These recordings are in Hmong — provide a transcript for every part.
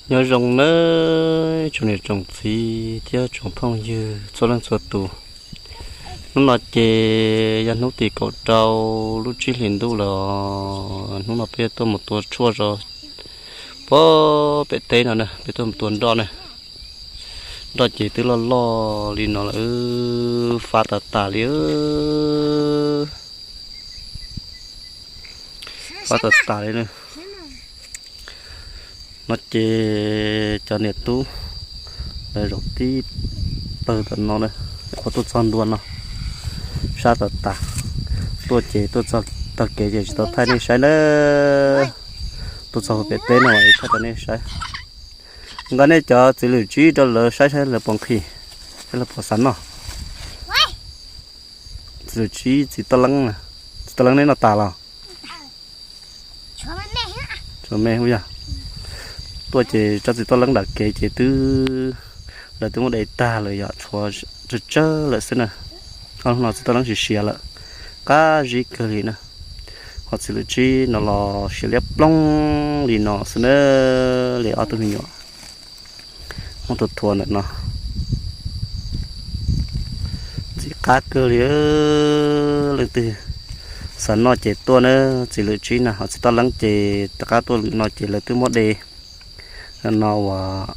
Nyob zoo nawb tsoom niam tsoom txiv thiab tsoom phooj ywg txhua leej txhua tus. Hnub no ces yog hnub tim kaum rau lub tsib hlis ntuj lawm. Hnub no peb tuaj mus tua tshuaj zos pem teb no na, peb tuaj mus tua nroj na. Nroj ces twb loj loj li no lawm, fab tas tas li. Fab tas tas li na. No ces cov niam tub lawv zaum tib pawg tom no na, qhuav tuaj txog ntua no, sab tas tas. Tuaj ces tuaj txog tog kev ces tsis tau thaij nej saib na. Tuaj txog pem teb no thaij rau nej saib. Nqa nej cov txiv lwm tsib rau lawv saib saib lawv puas nqhis, saib lawv puas xav noj. Txiv lwm tsib, txiv toj leeb, txiv toj leeb neb noj tas los? Tsuas me ub yog. Tuaj ces tso txiv toj leeb nram kev ces twb, lawv twb muab de tag lawm yom, tshuav tsawg tsawg lawm xwb na. Ob hnub no txiv toj leeb siav siav lawm, qab zib kawg li na. Ho txiv lwm tsib no los siav liab ploog li no xwb na. Li ob tug me nyuam Hmoob thuav thuav ntawm no, ntxim qab kawg li. Leej twg xav noj ces tuaj na. Txiv lwm tsib na, ho txiv toj leeb ces rov qab tuaj lwm no ces lawv twb muab de no uas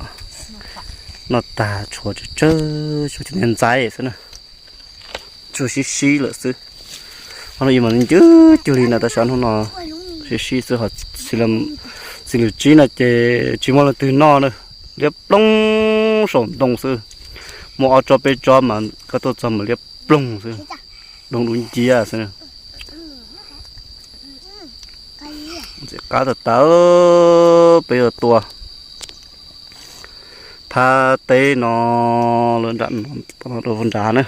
noj tag, tshuav tsawg tsawg, tshuav cov niag ntxaib xwb na. Tshuav sib sib lawm xwb. Ho no yus mam li ncw cuag li na, tab sis hnub no sib sib xwb. Ho txiv lwm tsib no ces tsis muaj leej twg noj na, liab ploog saum ntoo xwb. Muaj ob tsob peb tsob mas koj tuaj txog mas liab ploog xwb, doo dub nciab xwb. Ntxim qab tas tas, peb yuav tua phab teb no lawm nram no rau nrad na.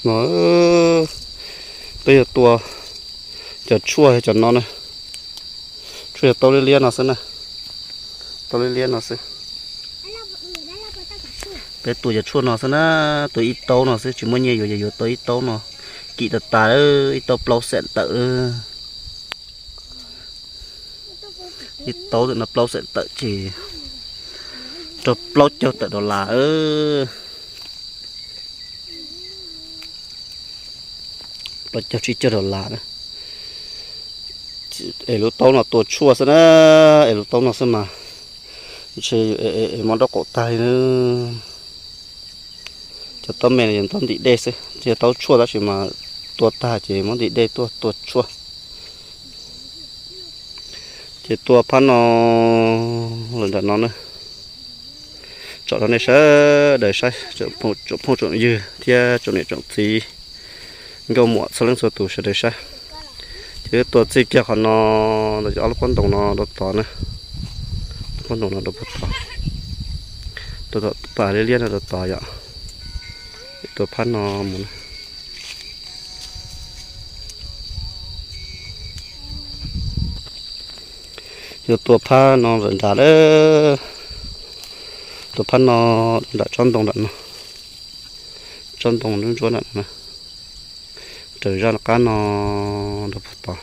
No peb yuav tua cov tshuaj cov no na. Tshuaj yog tau liab liab no xwb na, tau liab liab no xwb. Peb tua cov tshuaj no xwb na, tua ib taub no xwb, tsis muaj nyiaj yuav, yuav tua ib taub no, kim tas tas, ib taub plaub xees tawm. Ib taub ntawm no plaub xees tawm ces rau plaub caug tawm dollar. Plaub caug tsib caug dollar na. Es lub taub no tua tshuaj xwb na, es lub taub no xwb mas ntshe es muab nrauj qaum tag li na. Cov taub me no yog taub ntim dej xwb, yog taub tshuaj tab sis mas tua tag ces muab ntim dej tuaj tua tshuaj. Ces tua phab no lawm nram no na. Tsom rau nej sawv daws saib, tsoom phooj tsoom ywg thiab tsoom niam tsoom txiv, nkauj muam txhua leej txhua tus sawv daws saib. Ces tua txij kiag qhov no, ob lub pob ntoos no rau tod na, lub pob ntoos no rau puag tod, rau tom pas liab liab no rau tod yom. Tua phab no mus na. Yuav tua phab no nram nrad, tua phab no nram tsob ntoo nram no, tsob ntoo ntsuab ntsuab nram no na. Raws zaj qab no rau puag tod,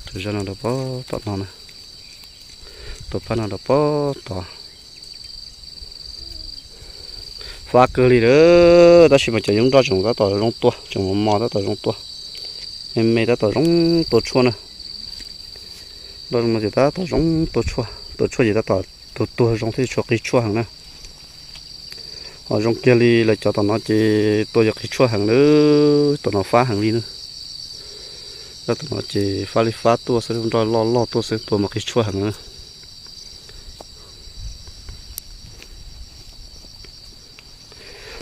raws zaj no rau puag tom no na, tua phab no rau puag tod. Fab kawg li lawm, tab sis mas cov yub nroj tseem tab tom zoo tuaj, tseem mos mos tab tom zoo tuaj, me me tab tom zoo tua tshuaj na. Nroj zoo no ces tab tom zoo tua tshuaj, tua tshuaj ces tab tom tuag tuag zoo thiab tshuav qig tshuaj heev na. Ho zoo kiag li lawv cov tom no ces tua yog qig tshuaj heev na, tom no fab heev li na. Nroj tom no ces fab li fab tuaj xwb, nroj loj loj tuaj xwb tua mas qig tshuaj heev na.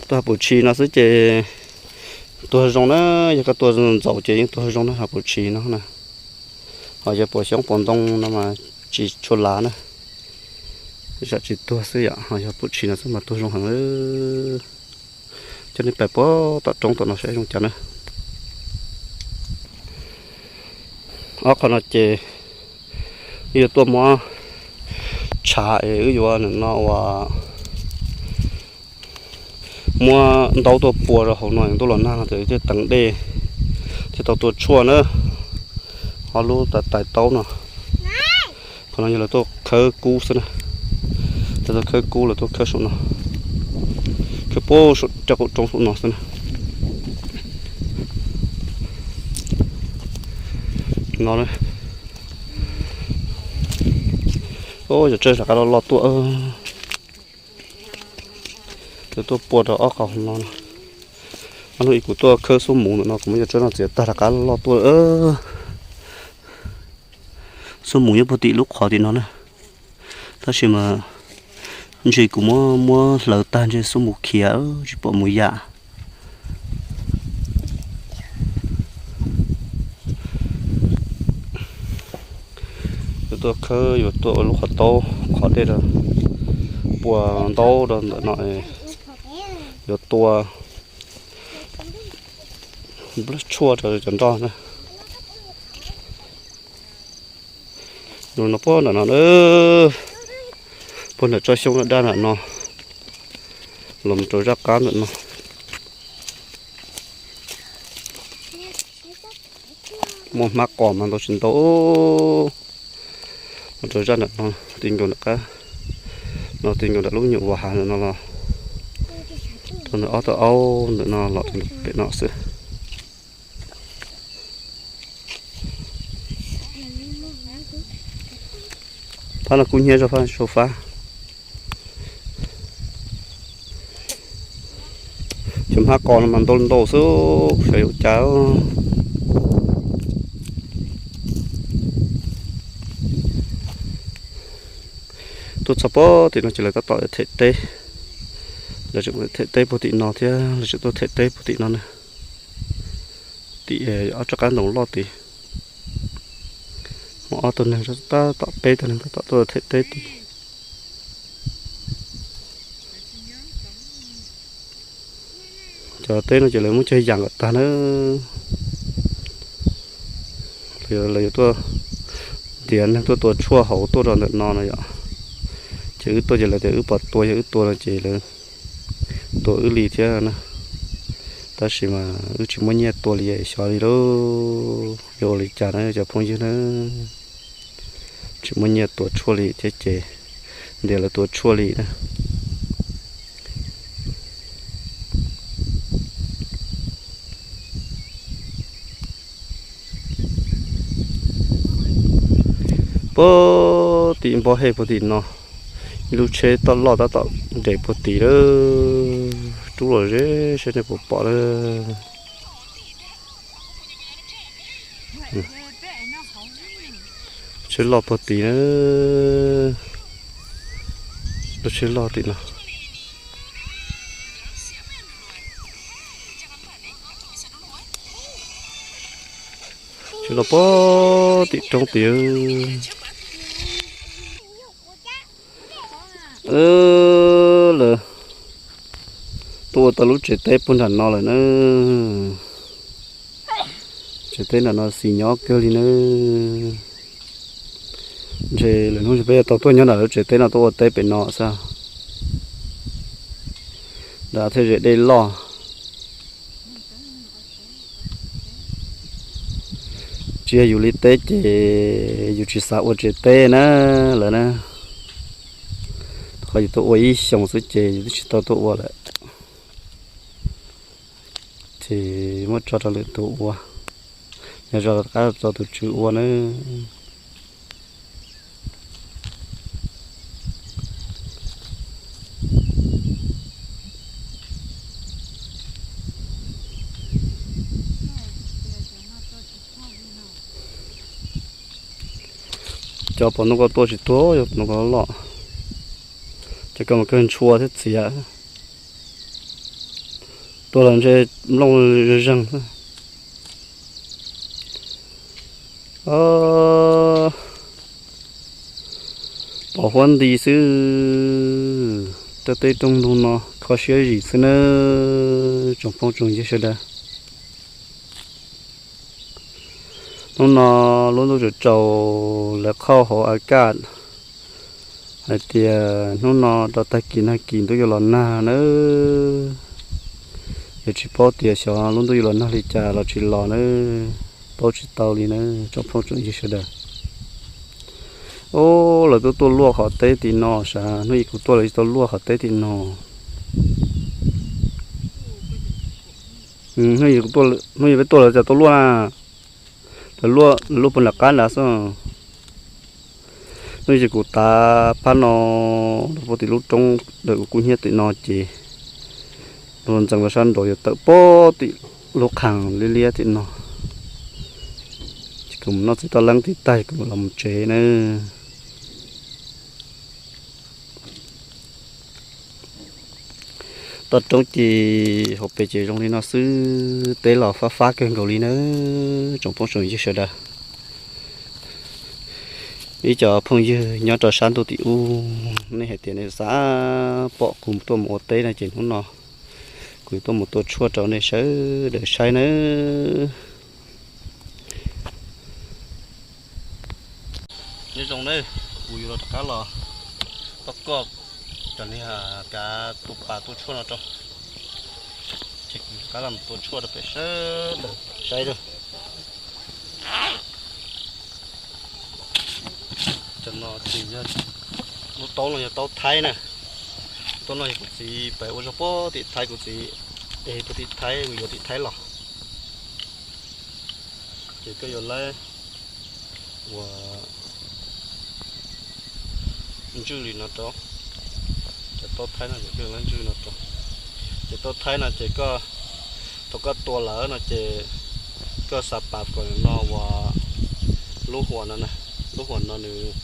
Tua hav pum tshis no xwb ces tuag zoo na, yog koj tua ntxaus ces yeej tuag zoo na, hav pum tshis no na. Ho yog puas xyoob puas ntoo no mas tsis tshua lav na, tsam tsis tuag xwb yom, ho yog pum tshis no xwb mas tuag zoo heev. Coj nej pais puag tom roob tom no saib zoo cas na. Ob qho no ces wb yuav tuaj muab tshav es wb yuav nim no uas muab ntaub tuaj pua rau hauv no, ntuj los nag no ces thiaj teev dej, thiaj tau tua tshuaj na. Ob lub tais taub no, qhov no yog lawv tuaj khawb kub xwb na. Lawv tuaj khawb kub, lawv tuaj khawb saum no, khawb puag saum raj qaum roob saum no xwb na. No, yog tsawg rov qab loj loj tuaj. Lawv tuaj pua rau ob qho no no. Ob hnub ib kuv tuaj khawb xub mus ntawm no, kuv muab cov tsawb no txiav tag rov qab loj tuaj. Xub mus nyob puag tim lub qhov tim no na. Tab sis mas ntshe kuv muab muab hlawv tag ntshe xub mus khiav tsis pom mus yam. Yuav tuaj khawb, yuav tuaj ua lub qhov taub qhov dej rau, pua ntaub rau ntawm no, yuav tua nplej tshuaj rau cov nroj na. Lub no puag nram no, puag nram tsob xyoob daj daj nram no, los mus rau zaj qab ntawm no. Muaj hmab qos mas ntau tsis ntau, mus rau zaj nram no, ti nkaus nram qab no, ti nkaus nram lub nyuam vas hav ntawm no los rau ntawm ob tug aub ntawm no los rau pem no xwb. Phab no kub hnyiab zog, phab no tsis tshua fab. Cov hmab qos no mas ntau ntau xwb, xyov yuav ua cas. Tuaj txog puag tim no ces lawv tab tom them teb. Lawv tseem them teb puag tim no thiab, lawv tseem tuaj them teb puag tim no na. Tim ob rov qab ntoo loj tid, muaj ob tug neeg tab tom, peb tug neeg tab tom tuaj them teb tid. Cov teb no ces lawv muab cog yam kom tag na. Lawv yuav tuaj ntiav neeg tuaj tua tshuaj hauv tuaj rau ntawm no no yom. Ces wb tuaj ces lawv tias wb puas tua, yog wb tua no ces lawv tua wb li thiab na. Tab sis mas wb tsis muaj nyiaj tua li, xyov li lauj, yuav ua li cas na cov phooj ywg na. Tsis muaj nyiaj tua tshuaj li thiab ces ntiav lawv tua tshuaj li na. Puag tim npov hej puag tim no, ib lub tsheb toj loj tab tom nres puag tim lawm, rub los ze saib nej puas pom lawm. Tsheb loj puag tim na, lub tsheb loj tim no. Tsheb loj puag tim roob tid. Lawv tuaj ua tau lub tsev teb puag nram no lawm na. Tsev teb nram no xis nyob kawg li na. Ntshe lwm hnub ntshe peb yuav tau tuaj nyob nram lub tsev teb no tuaj ua teb pem no xwb. Nram thiaj ze dej loj. Tsis yog yus li teb ces yus tsis xav ua tsev teb na lawm na. Qhov yus tuaj ua ib xyoos xwb ces yus twb tsis tau tuaj ua lawm. Ces muab tso rau lwm tus ua, yog rov qab tso tus tswv ua na. Cov pom hnub ko tuaj tsis tuag, yog hnub ko loj, cov ko mas kawg ntshua thiab txiav. Tuaj los ntshe nplooj zeeg zeeg. Pom huab nti xwb, tej teb rooj ntug no kho siab zim xwb nawb tsoom phooj tsoom ywg sawv daws. Hnub no lub ntuj tsaus tsaus lawv qhauj hauv a kaj hais tias hnub no rau tag kis nag kis ntuj yuav los nag nawb. Yus tsis paub tias xyov lub ntuj yuav los nag li cas los tsis los nawb. paub tsis tau li na tsoom phooj tsoom ywg sawv daws. Os, lawv twb tuaj luaj qhov teb tim no sav, hnub yim kuv tuaj lawv tsis tau luaj qhov teb tim no. Hnub yim peb tuaj lawv tsis tau luaj na, lawv luaj puag nram qab nrad xwb. Hnub yim kuv tav phab no, puag tim lub roob ntawm kuv kub hnyiab tim no ces ntxeev los sab nraud yuav tawm puag tim lub qhas liab liab tim no. Ces kuv mus noj txiv toj leeb tib tag kuv mam los mus tsev na. Toj roob ces hauv pes ces zoo li no xwb, teb los fab fab kawg nkaus li na tsoom phooj tsoom ywg sawv daws. Ib co phooj ywg nyob rau sab ntuj tim ub, nej hais tias nej xav pom kuv tuaj mus ua teb no ces hnub no kuv tuaj mus tua tshuaj rau nej sawv daws saib nawb. Nyob zoo nawb, kuv yuav los rov qab los toj koj cov niag kav tua pas tua tshuaj no rau, ces kuv rov qab los tua tshuaj rau peb sawv daws saib. Cov no ces yog, lub taub no yog taub Thaib na. Taub no yog kuv txiv pem ua zog puag tim Thaib, kuv txiv es puag tim Thaib, kuv yuav tim Thaib los. Ces koj yuav lawv ua ntswj li no rau. Cov taub Thaib no ces koj yuav lawv ntswj no rau. Ces taub Thaib no ces koj, thaum koj tua lawm no ces koj xa pas kom no ua lub huam no na, lub huam no nws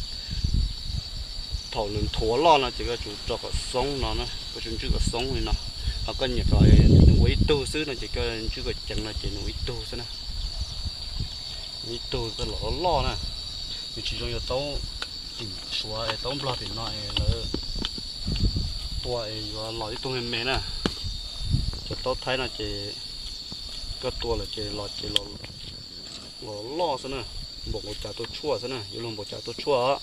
thaum nws nthuav loj no ces koj tsum rau kom xoob no na, koj tsum ntswj kom xoob li no. Ho koj nyiam kom nws ua ib tug xwb no ces koj ntswj kom ceev no ces nws ua ib tug xwb na. Ua ib tug koj los loj loj na, nws tsis zoo yuav taub tim Suav es taub Nplog tim no es lawv tua es yuav los ib tug me me na. Cov taub Thaib no ces koj tua lawm ces los ces los loj xwb na, npaum nkaus cav tua tshuaj xwb na, yuav luag npaum cav tua tshuaj os.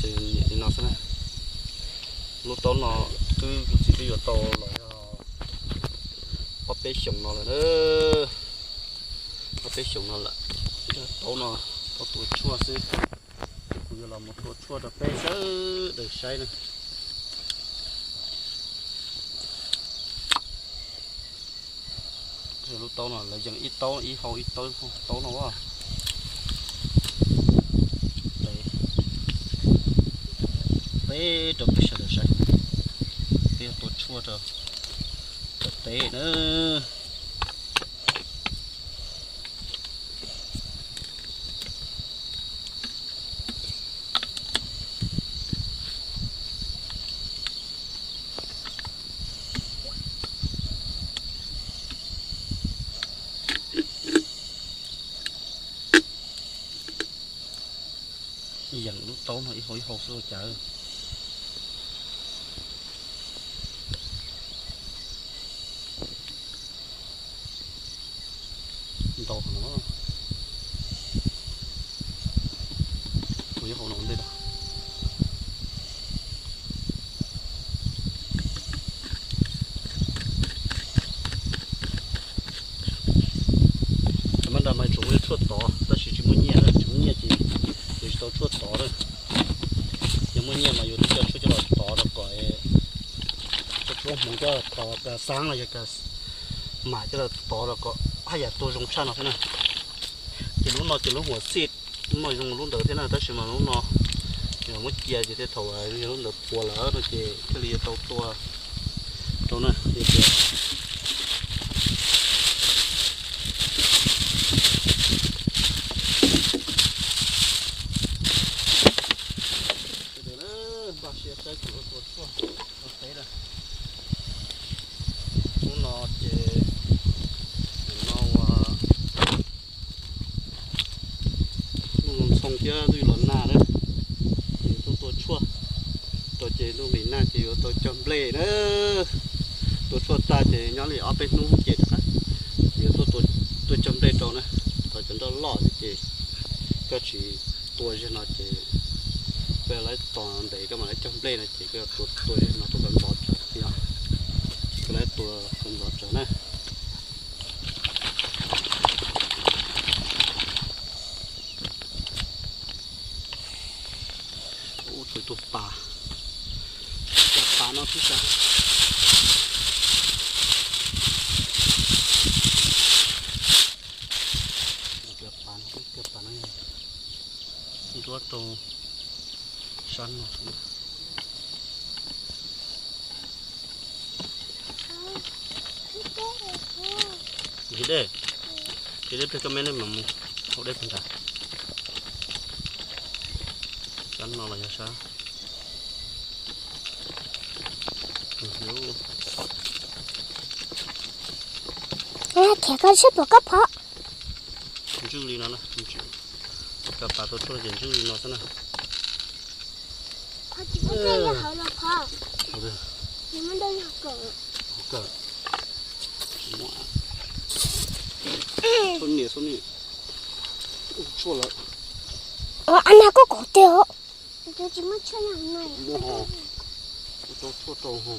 Ces nyiam li no xwb na. Lub taub no twb kuv txiv twb yuav tau los yog ob peb xyoos no lawm na, ob peb xyoos no lawm. Taub no, taub tua tshuaj xwb. Kuv yuav los mus tua tshuaj rau peb sawv daws saib na. Lub taub no lawv yees ib taub ib hau ib taub, taub no as. Peb rau peb sawv daws saib, peb yuav tua tshuaj rau, rau teb na. Yees lub taub no ib hau ib hau xwb ua cas. Ntau heev no. Ua ib hau no ua ntej da. Cov mab nra mas tsuas muaj tshuaj tod tab sis tsis muaj nyiaj, tsis muaj nyiaj ces yuav tsis tau tshuaj tod na. Yog muaj nyiaj mas yuav tau coj tshuaj coj los tod rau kom, coj tshuaj hmoov coj tod, xaab los yog mam coj los tod rau kom haj yam tuag zoo tshaj no thiab na. Ces lub no ces lub huam xij, lub no zoo lub ntawd thiab na, tab sis mas lub no yog muab cia ces thiaj thaum yog lub ntawd puas lawm no ces thiaj li yuav tau tua rau na. Npaj siab saib kuv ua tua tshuaj ua teb na. Hnub no ces nim no ua ntuj zoo txhoo thiab ntuj yuav los nag na, ces tuaj tua tshuaj rau ces ntuj nqis nag ces yuav tau cog nplej na. Tua tshuaj tag ces nyob li ob peb hnub ces rov qab yuav tuaj, tuaj cog nplej rau na. Thaum cov nroj loj ces koj tsis tua zig no ces koj yuav lawv tos ntev koj mam li cog nplej no ces koj yuav tua tua zig no tua kom ntxov tsawv thiab. Koj lawv tua kom ntxov tsawv na. Ub, tus tus pas, cov pas no tib sas. Cov pas no, cov pas no ntuab rau sab no. Nqhis dej, nqhis dej plig koj me nej mam mus haus dej plig ntawd. Sab no los yog sab. Khiav koj sib puas koj phom. Ntswj li no na, cov pas tua tshuaj ces ntswj li no xwb na. Tshuaj niam, tshuaj niam. Tshuaj lawm. Ab, na koj kom tiag os. Muaj ho, tua tshuaj rau ho.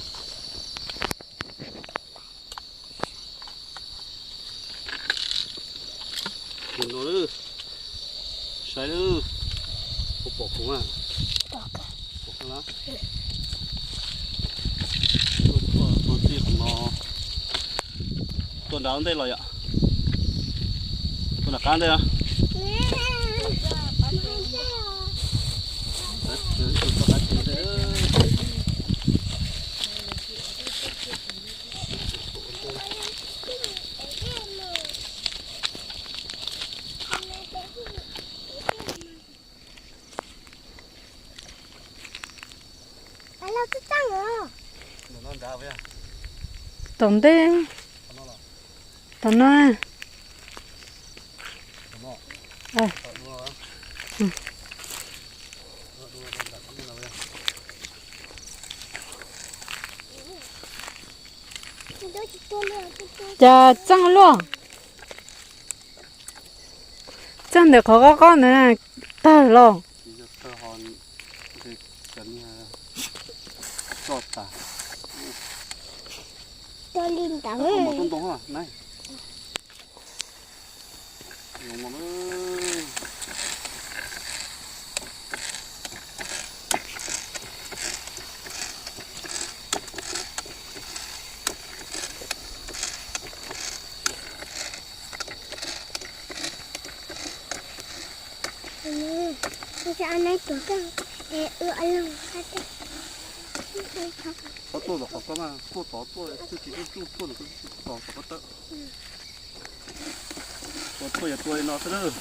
Tus no lawm, saib lawm, puas pom kuv mas? Pom kawg. Tua tshuaj no txij qhov no tuaj nram ntej los yom? Tuaj nram qab ntej. Tom ntej, tom no. Cas txeej luaj, txeej ntawm qhov qob qob ntawd tawg los. Txhob tuaj tom qhov koj mas, tuaj tod tuaj, twb tsis tsuj tsuj tuaj ntawm koj tsis txog tom koj tawm. Tua tshuaj yog tua li no xwb lawm.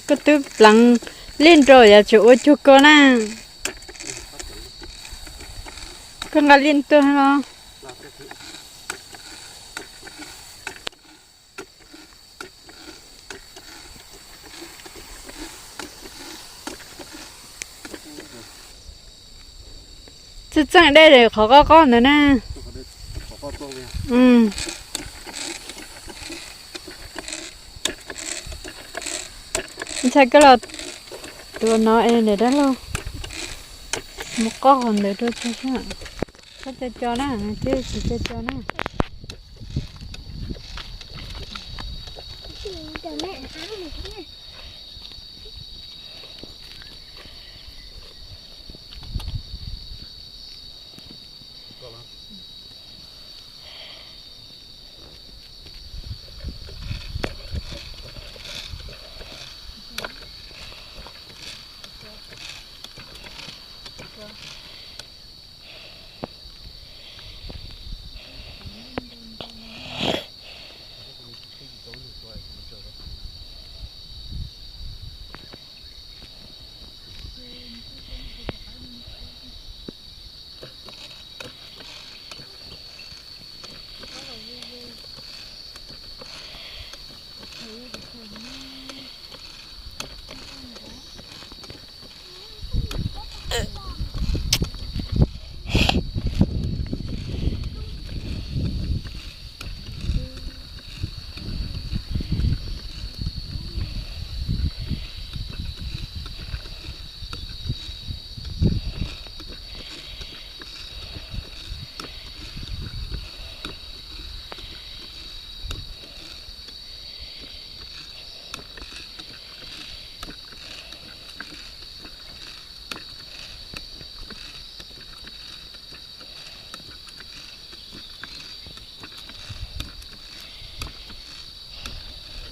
Koj twb pleev lij nrau yam tseem ua cuag ko na. Koj nqa lij tuaj los. Txeej txeej dej qhov qob qob ntawd na. Ntshai koj los tuav no es niam dab laug mus qoj qhov ntawd rau tso sab. Koj co co na, tsis co co na.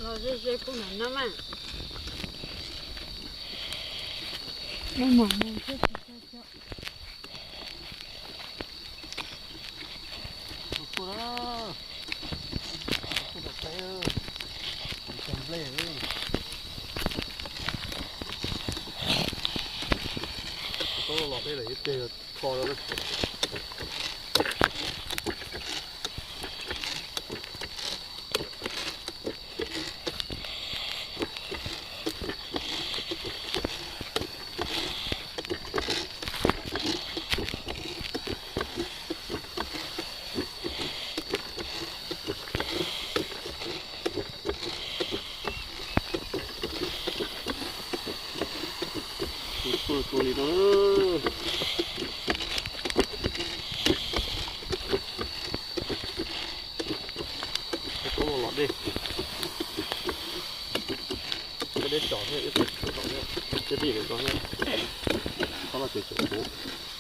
Los ze ze pub no mas. Los dej lawm ib pliag kho rau na. Tus li no. Tau los dej. Muaj deb tso thiab, ib tug tshwm tom thiab, thiab dej lawm no thiab. Txhob los ces tseem puv.